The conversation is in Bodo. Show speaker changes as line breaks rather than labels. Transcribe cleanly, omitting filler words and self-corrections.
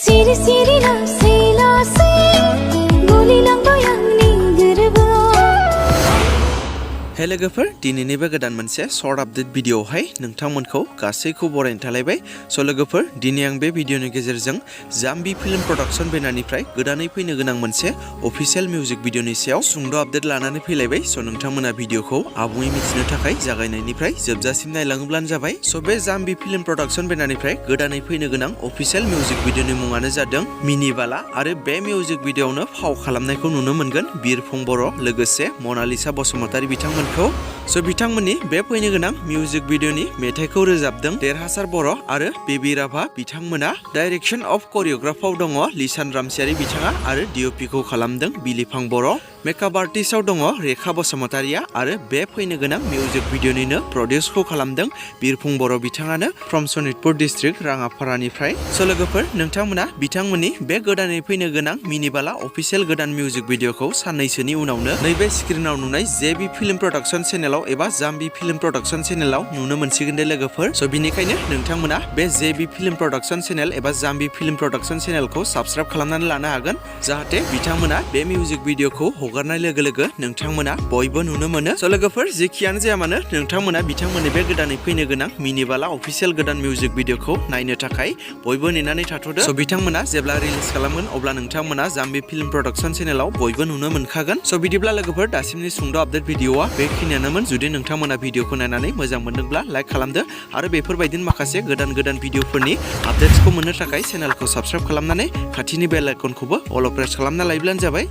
Siri siri lase lase goli langgo yangni gerba.
Hey लोगोफोर दिनैनि बे गोदान मोनसे शर्ट आपडेट भिडिअआवहाय नोंथांमोनखौ गासैखौ बरायनो थालायबाय। स' लोगोफोर दिनै आं बे भिडिअनि गेजेरजों जाम्बी फिल्म प्रडाक्शन बेनारनिफ्राय गोदानै फैनो गोनां मोनसे अफिशियेल मिउजिक भिडिअनि सायाव सुंद' आपडेट लानानै फैलायबाय। स' नोंथांमोना भिडिअखौ आबुङै मिथिनो थाखाय जागायनायनिफ्राय जोबजासिम नायलाङोब्लानो जाबाय। स' बे जाम्बी फिल्म प्रडाक्शन बेनारनिफ्राय गोदानै फैनो गोनां अफिशियेल मिउजिक भिडिअनि मुङानो जादों मिनि बाला आरो बे मिउजिक भिडिअआवनो फाव खालामनायखौ नुनो मोनगोन बिरफुं बर' लोगोसे मनालिसा बसुमतारी बिथांमोन। स' बिथांमोननि बे फैनो गोनां मिउजिक भिडिअनि मेथाइखौ रोजाबदों देरहासार बर' आरो बेबी राभा बिथांमोना। डाइरेक्शन अफ करिय'ग्राफाव दङ लिसान रामसियारि बिथाङा आरो डिअपिखौ खालामदों बिलिफां बर'। मेकआप आर्टिस्टआव दङ रेखा बसुमतारिया आरो बे फैनो गोनां मिउजिक भिडिअनिनो प्रडिउसखौ खालामदों बिरफुं बर' बिथाङानो फ्रम सनितपुर डिस्ट्रिक्ट राङापारानिफ्राय। स' लोगोफोर नोंथांमोना बिथांमोननि बे गोदानै फैनो गोनां मिनि बाला अफिशियेल गोदान मिउजिक भिडिअखौ साननैसोनि उनावनो नैबे स्क्रिनाव नुनाय जेबि फिल्म प्रडाक्शन चेनेलाव एबा जाम्बी फिल्म प्रडाक्शन चेनेलाव नुनो मोनसिगोन दे लोगोफोर। स' बिनिखायनो नोंथांमोना बे जेबि फिल्म प्रडाक्शन चेनेल एबा जाम्बी फिल्म प्रडाक्शन चेनेलखौ साबस्क्राइब खालामनानै लानो हागोन जाहाथे बिथांमोना बे मिउजिक भिडिअखौ हगारनाय लोगो लोगो नोंथांमोना बयबो नुनो मोनो। स' लोगोफोर जेखियानो जाया मानो नोंथांमोना बिथांमोननि बे गोदानै फैनो गोनां मिनि बाला अफिशियेल गोदान मिउजिक भिडिअखौ नायनो थाखाय बयबो नेनानै थाथ'दो। स' बिथांमोना जेब्ला रिलिज खालामगोन अब्ला नोंथांमोना जाम्बी फिल्म प्रडाक्शन चेनेलाव बयबो नुनो मोनखागोन। स' बिदिब्ला लोगोफोर दासिमनि सुंद' आपडेट भिडिअआ बेखिनियानोमोन। जुदि नोंथांमोना भिडिअखौ नायनानै मोजां मोनदोंब्ला लाइक खालामदो आरो बेफोरबायदिनो माखासे गोदान भिडिअफोरनि आपडेट्सखौ मोननो थाखाय चेनेलखौ साबस्क्राइब खालामनानै खाथिनि बेल आइकनखौबो अल प्रेस खालामना लायोब्लानो जाबाय।